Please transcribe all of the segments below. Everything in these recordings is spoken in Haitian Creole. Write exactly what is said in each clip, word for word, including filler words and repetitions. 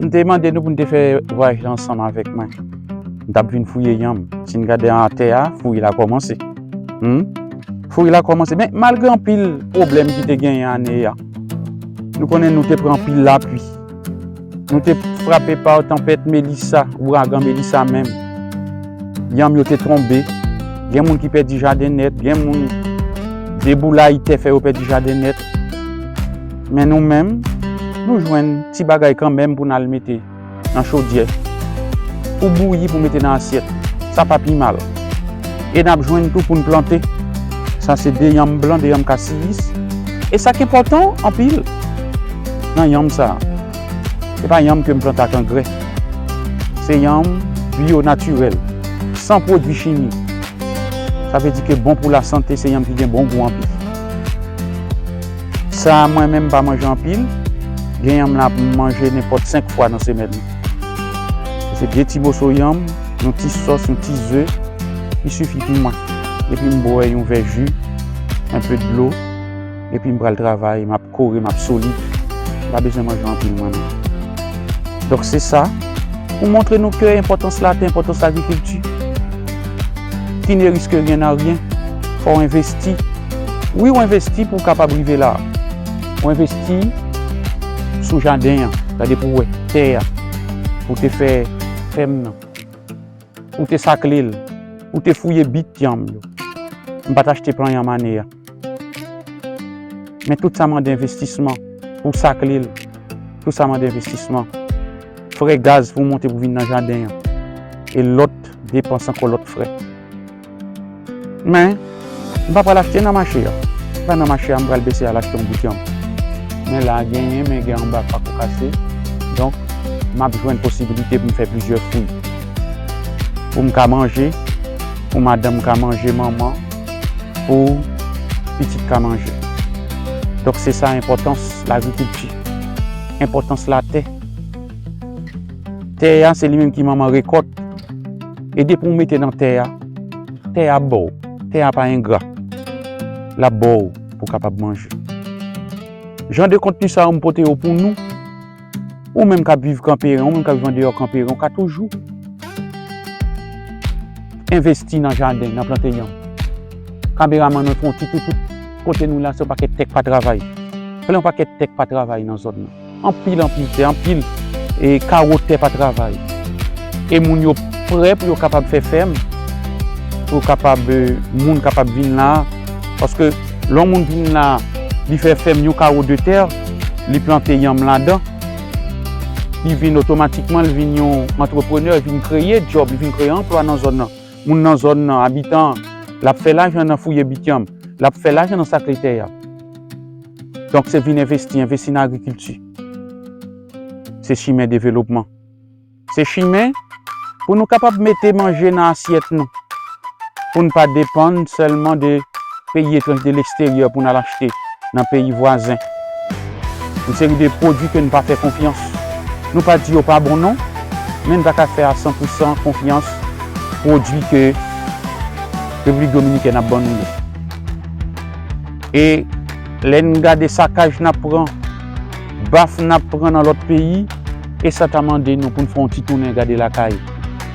M te mande nou pou n te fè vwayaj la ansanm avèk mwen. M t ap vin fouye yanm. Si n gade atè a, fouye la kòmanse. Hmm? Fouye la kòmanse. Men malgre anpil pwoblèm ki te genyen ane a, nou konnen nou te pran anpil lapli. Nou te frape pa tanpèt Melissa, ouragan Melissa menm. Yanm yo te tonbe. Gen moun ki pèdi jaden nèt, gen moun deboulay tè fè yo pèdi jaden nèt. Men nou menm, nou jwenn ti bagay kanmenm pou n al mete nan chodyè, pou bouyi, pou mete nan asyèt. Sa pa pi mal. E n ap jwenn tou pou n plante. Sa se de yanm blan, de yanm kasiyis. E sa k enpòtan anpil nan yanm sa a, se pa yanm ke m plante ak angrè. Se yanm byo, natirèl, san pwodui chimik. Sa vle di ke bon pou lasante, se yanm ki gen bon gou anpil. Sa a, mwen menm, m pa manje anpil. Gen yanm la pou m manje nenpòt senk fwa nan semèn nan. Se de ti moso yanm, yon ti sòs, yon ti ze, li sifi pou mwen. Epi m bwè yon vè ji, enpe dlo, epi m pral travay, m ap kore, m ap solid. M pa bezwen manje anpil, mwen menm. Donk, se sa, pou montre nou ke enpòtans latè, enpòtans lagrikilti. Qui ne risque rien n'a rien. Fò w envesti. Wi, w envesti pou w kapab rive la. W envesti sou jaden an. Gade pou w wè tè a. Pou w te fè fèm nan. Pou w te sakle l. Pou w te fouye bit yanm yo. M pa t achte plan yanm ane a. Men tout sa mande envestisman. Pou w sakle l. Tout sa mande envestisman. Frè gaz pou w monte pou w vin nan jaden an. E lòt depans ankò, lòt frè. Men, m pa pral achte nan mache a. Se pa nan mache a m pral bese al achte yon bout yanm. Men la a genyen, men gen anba k pako kase. Donk, m ap jwenn posibilite pou m fè plizyè fwi. Pou m ka manje, pou madanm ka manje, manman, pou pitit ka manje. Donk, se sa enpòtans lagrikilti. Enpòtans latè. Tè a, se li menm ki manman rekòt. E depi w mete nan tè a, tè a ap ba w. Tè a pa engra. L ap ba w pou w kapab manje. Jan de kontni sa yo m pote yo pou nou. Ou menm k ap viv Kanperen, ou menm k ap viv andeyò Kanperen, ou ka toujou envesti nan jaden, nan plante yanm. Kameramann mwen fè yon ti toutou kote nou la, se yon pakèt tè k pa travay. Plen yon pakèt tè k pa travay nan zòn nan. Anpil, anpil tè, anpil, e, kawo tè pa travay. E moun yo prè pou yo kapab fè fèm, pou yo kapab, e, moun kapab vin la. Paske lè yon moun vin la, li fè fèm yon kawo de tè, li plante yanm ladan, li vin otomatikman, li vin yon antreprenè, li vin kreye djòb, li vin kreye anplwa nan zòn nan. Moun nan zòn nan, abitan an, l ap fè lajan nan fouye bit yanm, l ap fè lajan nan sakle tè a. Donk, se vin envesti, envesti nan agrikilti. Se chimen developman. Se chimen pou nou kapab mete manje nan asyèt nou, pou n pa depann sèlman de peyi etranje, de leksteryè pou n al achte nan peyi vwazen. Yon seri de pwodui ke n pa fè konfyans. Nou pa di yo pa bon non, men n pa ka fè a san pou san konfyans pwodui ke Repiblik Dominikèn ap ban nou yo. E lè n gade sakaj n ap pran, baf n ap pran nan lòt peyi, e sa ta mande nou pou n fè yon ti tounen gade lakay.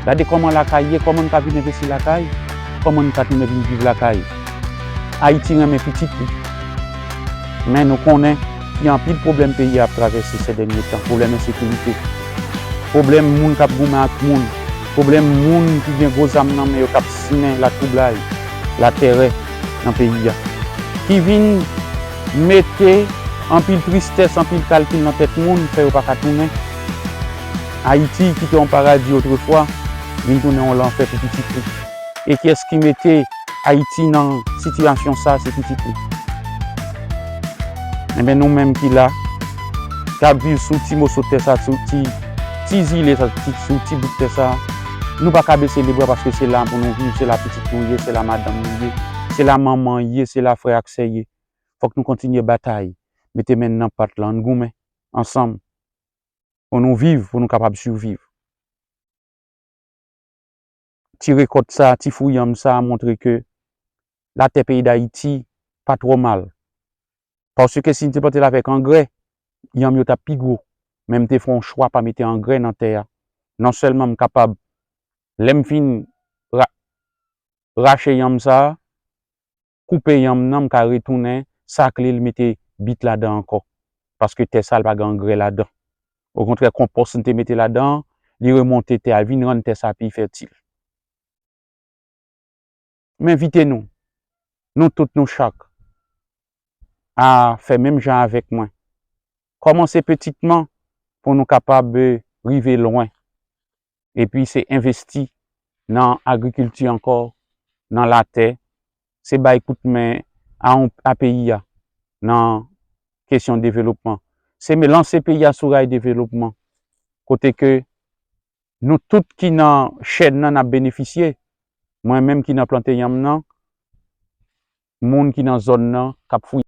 Gade kòman lakay ye, kòman n ka vin envesti lakay, kòman n ka tounen vin viv lakay. Ayiti renmen pitit li. Men nou konnen gen anpil pwoblèm peyi a ap travèse sè dènye tan, pwoblèm ensekirite, pwoblèm moun k ap goumen ak moun, pwoblèm moun ki gen gwo zam nan men yo k ap simen latwoublay, latèrè nan peyi a, ki vin mete anpil tristès, anpil kalkil nan tèt moun, fè yo pa ka tounen. Ayiti, ki te yon paradi otrefwa, vin tounen yon lanfè pou pitit li. E kiyès ki mete Ayiti nan sitiyasyon sa a? Se pitit li. Enben, nou menm ki la, k ap viv sou ti moso tè sa, sou ti, ti zile sa, ti, sou ti bout tè sa, nou pa ka bese lebra paske se la pou nou viv, se la pitit nou ye, se la madanm nou ye, se la manman ye, se la frè ak sè ye. Fòk nou kontinye batay, mete men n nan pat la, ann goumen ansanm pou nou viv, pou nou kapab siviv. Ti rekòt sa, ti fwi yanm sa montre ke latè peyi Dayiti pa twò mal. Paske si n te plante l avèk angrè, yanm yo t ap pi gwo. men m te fè yon chwa pa mete angrè nan tè a. Non sèlman m kapab, lè m fin ra- rache yanm sa a, koupe yanm nan, m ka retounen sakle l, mete bit ladan ankò. Paske tè sa a, li pa gen angrè ladan. Okontrè, konpòs m te mete ladan an, li remonte tè a, li vin rann tè sa a pi fètil. M envite nou, nou tout nou chak, a fè menm jan avèk mwen. Kòmanse petitman pou nou kapab rive lwen. Epi se envesti nan agrikilti ankò, nan latè, se bay kout men a, a peyi a nan kesyon devlopman. Se lanse peyi a sou ray devlopman, kote ke nou tout ki nan chèn nan n ap benefisye. Mwen menm ki nan plante yanm nan, moun ki nan zòn nan k ap fouye